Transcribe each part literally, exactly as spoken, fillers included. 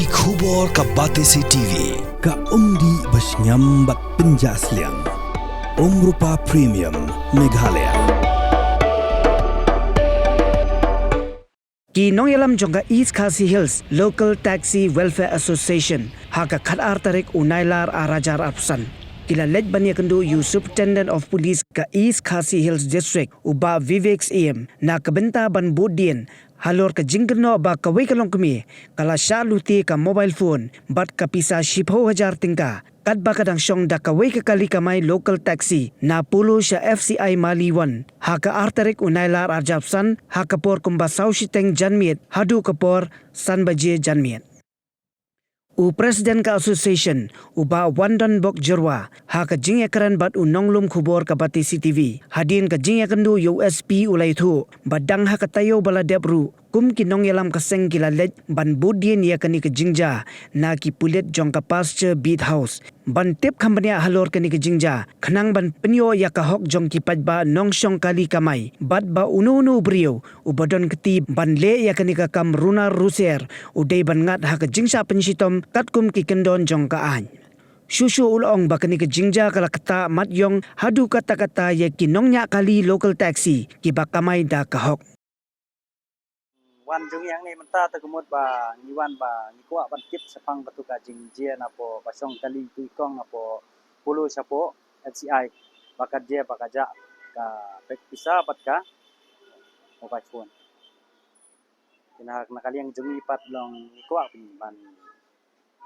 Ki khubor ka Batesi T V, ka umdih ba shngiam bad pynjah sliang. Umrupa Premium, Meghalaya. Ki nongïalam jong ka East Khasi Hills Local Taxi Welfare Association ha ka khatar tarik u Nailar ar hajar arphew san ki la leit ban ïakynduh ïa u Superintendent of Police ka East Khasi Hills District u Bah Vivek Syiem na ka bynta ban bud dien halor ka jingkynnoh ba kawei ka longkmie ka la shah lute ka mobile phone bad ka pisa shiphew hajar tyngka katba ka dang shong da kawei ka kali kamai local taxi na Polo sha F C I Mali One ha ka ar tarik u Nailar ar hajar arphew san ha ka por kumba saw shiteng janmiet haduh ka por san baje janmiet. U President ka Association u Bah Wandon Bok Jyrwa ha ka jingïakren bad u nonglum khubor ka Batesi T V hadien ka jingïakynduh ïa u S P u la ïathuh ba dang ha ka taïew ba la dep ruh kum ki nongïalam ka seng ki la leit ban bud dien ïa kane ka jingjia na ki pulit jong ka Pasture Beat House ban tip kham bniah halor kane ka jingjia khnang ban pynïoh ïa ka hok jong ki paidbah nongshong kali kamai bad ba uno uno u briew uba don kti ban leh ïa kane ka kam runar ruser u dei ban ngat ha ka jingshah pynshitom katkum ki kyndon jong ka aiñ. Shuh shuh u la ong ba kane ka jingjia ka la ktah mat ïong haduh katta katta ïa ki nongñiah kali local taxi kiba kamai da ka hok. Wan jong ngi hangne mynta te ka mut ba ngi wan ba ngi kwah ban tip shaphang katu ka jingjia napoh ba shong kali tu i kong napoh Polo shapoh F C I ba ka jia ba ka jah ka pek pisa bad ka mobile phone. Te na, na ka liang jong ngi pat long ngi kwah ban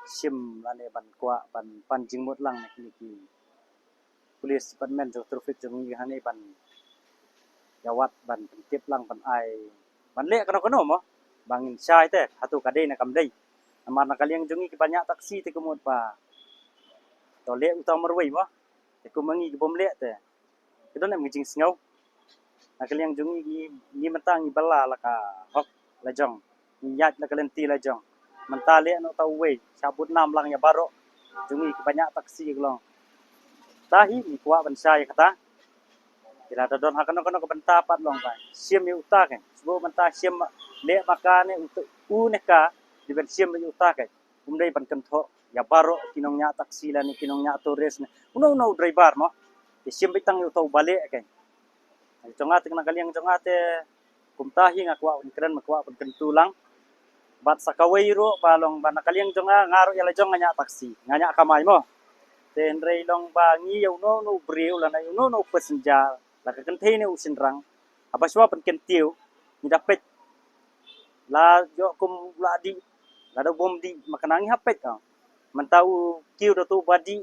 shim lane ban kwah ban pan jingmut lang na kine ki police department jong traffic jong ngi hangne ban ïawad ban pyntip lang ban ai ban leh kano kano mo ba ngin shai te hato ka dei ne kam dei. Namar na ka liang jong ngi kiba ñiah taxi te ka mut ba to leh uta marwei mo. Te kum ma ngi ki bym leh te ki don em ki jingsngew. Na ka liang jong ngi, ngi, ngi mynta ngi bylla la ka hok la jong, ngi ïaid la ka lynti la jong. Mynta leh noh ta uwei, shah bud nam lang ïa baroh jong ngi kiba ñiah taxi ka long. Ta hi ngi kwah ban shai ïa kata. Ki la da don ha kano kano ka bynta pat long ba shim ïa uta kein. Shuh mynta shim leh ma ka ne uta u ne ka, dei ban shim ïa uta kein. Um dei ban kynthoh ïa baroh ki nongñiah taxi lane ki nongñiah tourist ne uno uno u driver mo. Te shim beit tang ïa uta uba leh kein. Jong nga te na ka liang jong nga te kumta hi nga kwah ban kren, nga kwah ban kyntu lang. Bad sa kawei ruh ba long ba na ka liang jong nga, nga ruh ïa la jong nga ñiah taxi, nga ñiah kamai mo. Te hynrei long ba ngi ïa uno uno u briew lane ïa uno uno u passenger, la ka kynthei ne u shynrang, haba shuwa ban kyntiew ngi da peit la ïoh kum la dih, la da bym dih, ma ka nang ngi hap peit ka. Mynta u kiew da tu ba dih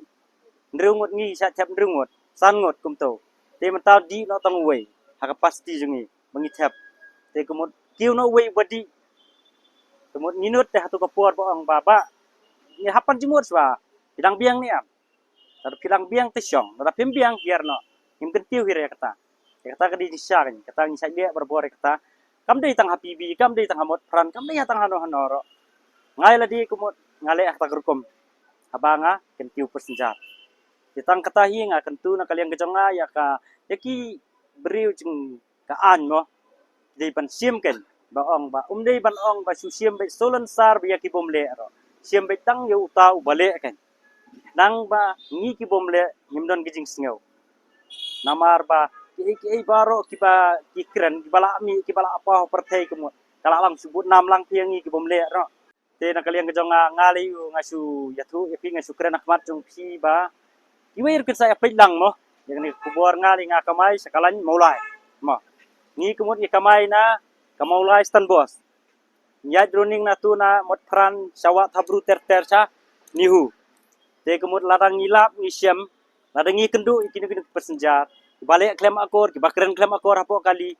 hynriew ngut, ngi shah thep hynriew ngut, san ngut kumto. Te mynta dih noh tang uwei ha ka pasti jong ngi ba ngi thep. Te ka mut kiew noh uwei ba dih. Ka mut ngi nud te ha tu ka por ba ong ba, ba ngi hap pan jingmut shuwa. Phi dang biang ne em? Lada phi dang biang te shong, lada phim biang hiar noh. Ngim kyntiew hi re kata. Ïa kata ka dei jingshisha kein, kata ngi shait leh barabor ïa kata. Kam dei tang ha P B, kam dei tang ha Motphran, kam dei tang hano hano ruh. Nga ïa lade ka mut nga leh ha kata ka rukom haba nga kyntiew passenger. Te tang kata hi nga kyntu na ka liang ka jong nga ïa ka, ïa ki briew jong ka aiñ mo. Dei ban shim kein ba ong ba, um dei ban ong ba shu shim beit silencer ba ïa ki bym leh ruh. Shim beit tang ïa uta uba leh kein. Nang ba ngi ki bym leh ngim don ki jingsngew. Namar ba kiei kiei baroh kiba ki kren, kiba la mih, kiba la paw ha pyrthei ka mut ka la lang shu bud nam lang phi ïa ngi ki bym leh ruh. Te na ka liang ka jong nga, nga lei u nga shu ïathuh ïa phi, nga shu kren ha khmat jong phi ba kiwei ruh kin sa ïa peit lang mo. Ïa kane ka khubor nga lei nga kamai sha Kalain Mawlai mo. Ngi ka mut ngi kamai na ka Mawlai Stand Bus. Ngi ïaid ruh ning na tu na Motphran sha Wah Thabru ter ter sha NEHU. Te ka mut lada ngi lap ngi shem, lada ngi kynduh ïa kino kino ki passenger kiba leh khlem akor, kiba kren khlem akor hapoh kali,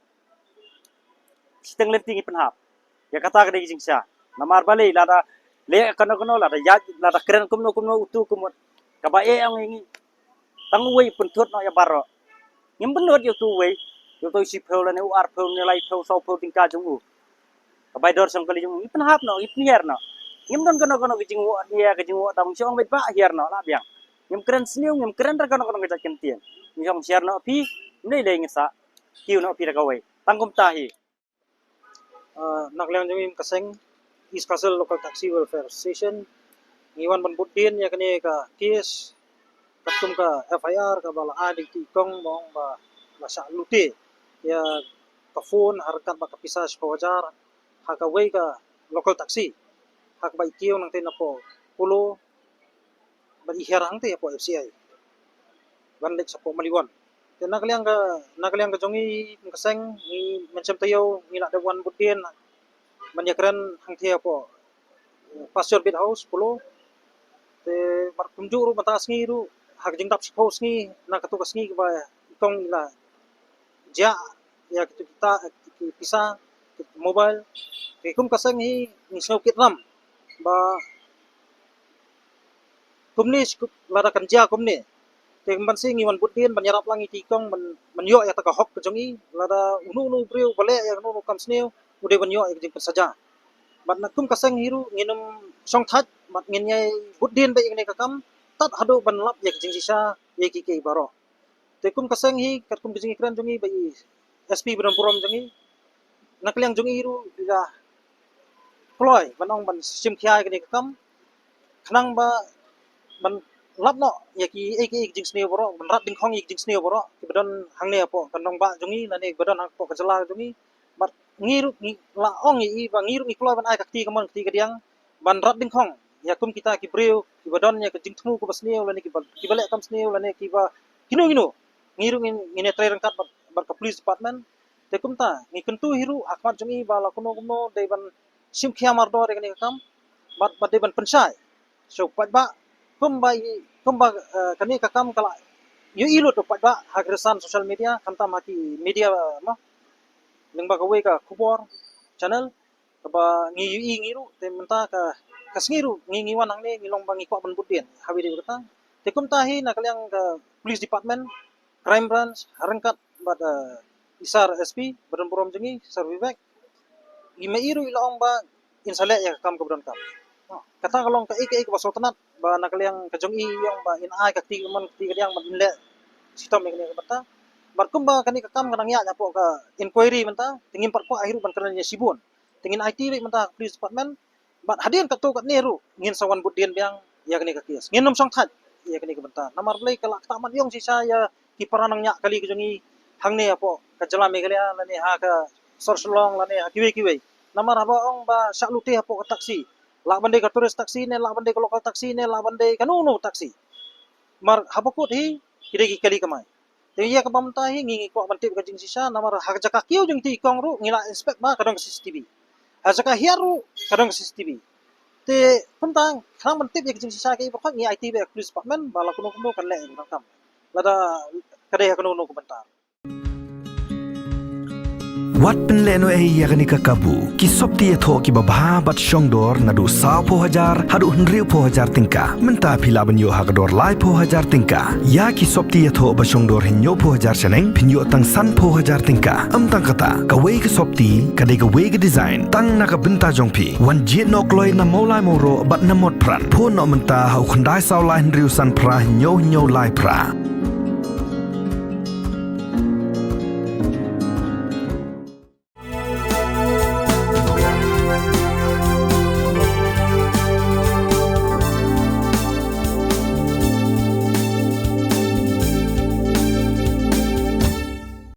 shiteng lynti ngi pynhap. Ïa kata ka dei ka jingshisha. Namar balei lada leh kano kano, lada ïaid, lada kren kumno kumno utu ka mut kaba eh ong ïa ngi. Tang uwei pynthut noh ïa baroh. Ngim pynlut ïa utu uwei. Ïa utu u shiphew lane u arphew ne laiphew sawphew tyngka jong u. Ka bai dor shong kali jong u ngi pynhap noh, ngi pynhiar noh. Ngim don kano kano ka jingwoh nia, ka jingwoh dam, ngi shu ong beit ba hiar noh la biang. Ngim kren sniew, ngim kren re kano kano ka jait kyntien. Ngi shu ong hiar noh phi, ym lei lei ngi sa kiew noh phi da kawei. Tang kumta hi. Ah, na ka liang jong ngi ka seng, East Khasi Hills Local Taxi Welfare Association, ngi wan ban bud dien ïa kane ka case, katkum ka F I R kaba la ai da i kong ba ong ba la shah lute ïa ka phone ha ryngkat bad ka pisa shiphew hajar ha kawei ka local taxi, ha kaba i kiew nangta napoh Polo bad i hiar hangta hapoh F C I ban leit shapoh Maliwan. Te na ka liang ka, na ka liang ka jong ngi kum ka seng, ngi mynshem taïew ngi la dep wan bud dien ban ïakren hangta hapoh, eh, Pasture Beat House Polo. Te bad kumjuh ruh mynta sngi ruh, ha ka jingdap shiphew sngi na kato ka sngi kaba i kong i la jia ïa kito kita, ki pisa, ki mobile. Te kum ka seng hi ngi sngewkit ram ba kumne, lada kan jia kumne, te kumban seng ngi wan bud dien ban ïarap lang ïa i kong ban, ban ïoh ïa kata ka hok ka jong i, lada uno uno u briew ba leh ïa kano kano ka kam sniew u dei ban ïoh ïa ka jingpynsaja. Bad na kum ka seng hi ruh ngin ym shong thait bad ngin ïai bud dien beit ïa kane ka kam tad haduh ban lap ïa ka jingshisha ïa kiei kiei baroh. Te kum ka seng hi, katkum ka jingïakren jong ngi bad i S P ba don burom jong ngi, na ka liang jong ngi ruh i la kloi ban ong ban shim khia ïa kane ka kam, khnang ba ban lap noh ïa kiei kiei ki jingsniew baroh, ban rat dyngkhong ïa ki jingsniew baroh kiba don hangne hapoh ka nongbah jong ngi lane kiba don hapoh ka jylla jong ngi. Bad ngi ruh ngi la ong ïa i ba ngi ruh ngi kloi ban ai ka kti kamon kti kadiang ban rat dyngkhong ïa kum kita ki briew kiba don ïa ka jingthmu kaba sniew lane kiba, kiba leh kam sniew lane kiba kino kino. Ngi ruh ngin, ngin ïatrei ryngkat bad, bad ka police department. Te kumta ngi kyntu hi ruh ha khmat jong i ba la kumno kumno dei ban shim khia mardor ïa kane ka kam bad, bad dei ban pynshai sha u paidbah kumba i, kumba, eh, kane ka kam ka la ïohi lut u paidbah ha ki rynsan social media, khamtam ha ki media, eh, mo, lyngba kawei ka khubor channel kaba ngi ïohi ngi ruh. Te mynta ka, ka sngi ruh ngi, ngi wan hangne ngi long ba ngi kwah ban bud dien ha video kata. Te kumta hi na ka liang ka police department, crime branch ha ryngkat bad, eh, i Sir S P ba don burom jong ngi, Sir Vivek, i ma i ruh i la ong ba in sa leh ïa ka kam kaba donkam. Kata ka long kaei kaei kaba sngewtynnat ba na ka liang ka jong i i ong ba in ai ka kti kamon kti kadiang ban in leh shitom ïa kane ka bynta. Bad kumba kane ka kam ka nang ïaid hapoh ka inquiry mynta, te ngim pat kwah hi ruh ban kren ïa shibun. Te ngin aiti beit mynta ha ka police department. Bad hadien katto katne ruh ngin sa wan bud dien biang ïa kane ka case. Ngin ym shong thait ïa kane ka bynta. Namar balei ka la ktah mat ïong shisha ïa ki para nongñiah kali ka jong ngi hangne hapoh ka jylla Meghalaya lane ha ka sor Shillong lane ha kiwei kiwei. Namar haba ong ba shah lute hapoh ka taxi, lah ban dei ka tourist taxi ne lah ban dei ka local taxi ne lah ban dei kano kano taxi, mar haba kut hi ki dei ki kali kamai. Te ïa kaba mynta hi ngi, ngi kwah ban tip ka jingshisha, namar ha ka jaka kiew jong i kong ruh ngi la inspect ba ka don ka C C T V. Ha jaka hiar ruh ka don ka C C T V. Te kumta khnang ban tip ïa ka jingshisha kaei baroh ngi aiti beit ïa ka police department ba la kumno kumno kan leh ïa ka kam, lada ka dei ha kano kano ka bynta. Wat pynlehnohei ïa kane ka kabu, ki sopti ïathoh kiba bha bad shongdor naduh sawphew hajar haduh hynriewphew hajar tyngka. Mynta phi lah ban ïoh ha ka dor laiphew hajar tyngka. Ïa ki sopti ïathoh ba shongdor hynñiewphew hajar shaneng phin ïoh tang sanphew hajar tyngka. Ym tang kata, kawei ka sopti ka dei kawei ka design tang na ka bynta jong phi. Wan jied noh kloi na Mawlai Mawroh bad na Motphran. Phone noh mynta ha u khyndai saw lai hynriew san phra hynñiew hynñiew lai phra.